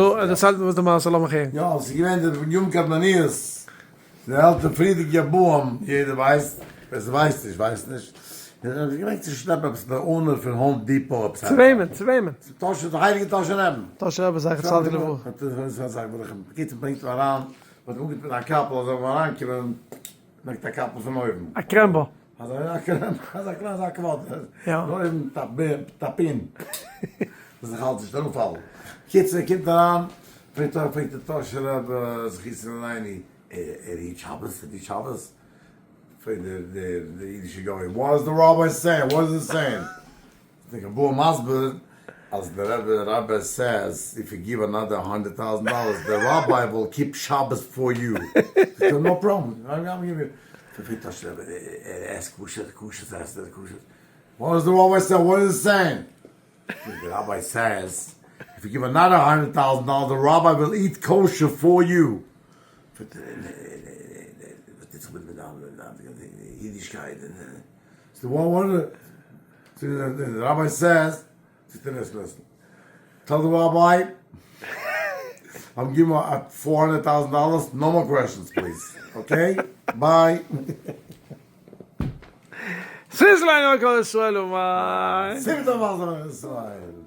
נו, דערצייל מיר וואס די מעשה, לאמיך הערן. יא, ס'איז געווען די יום קדמוניות, די עלטער פריערדיגע גבאים, יעדער ווייסט, ווער ס'ווייסט נישט ווייסט נישט, און ער האט געברענגט צו שלעפן עפעס די owner פון Home Depot עפעס. צו וועמען? צו וועמען? צום טאהשער, די הייליגע טאהשער רעבן. טאהשער רבי זכר צדיק לברכה. בקיצור ברענגט אים אריין, מ'האט אים אנגעטון א קאפל אז ער זאל אריינקומען, לייגט א קאפל פון אויבן. א קרעמבא. אזא קרעמבא, אזא קליינע אזא קוואדער. יא. פון אויבן טאפין. זאל זיך אלץ נישט אראפפאלן. קיצור ער קומט אריין, פרעגט ער פרעגט דער טאהשער רבי זכותו יגן ער היט שבת? ער היט שבת? פרעגט דער דער אידישער גוי, what is the rabbi saying? What is he saying? די גבאי מסביר אז די רבי rabbi says if you give another hundred thousand dollars the rabbi will keep שבת for you. זאגט ער no problem. פרעגט טאהשער רבי ער עסט כשר כשר עסט ער כשר? What is the rabbi saying? What is he saying? די rabbi says if you give another hundred thousand dollars the rabbi will eat kosher for you. פרעגט ער וואס טוט זיך מיט אידישקייט? די rabbi says, זאגט ער listen listen, tell the rabbi I'm giving א four hundred thousand dollars, no more questions please, okay? Bye. ס'איז לעיני כל ישראל אמן. סימן טוב על ישראל.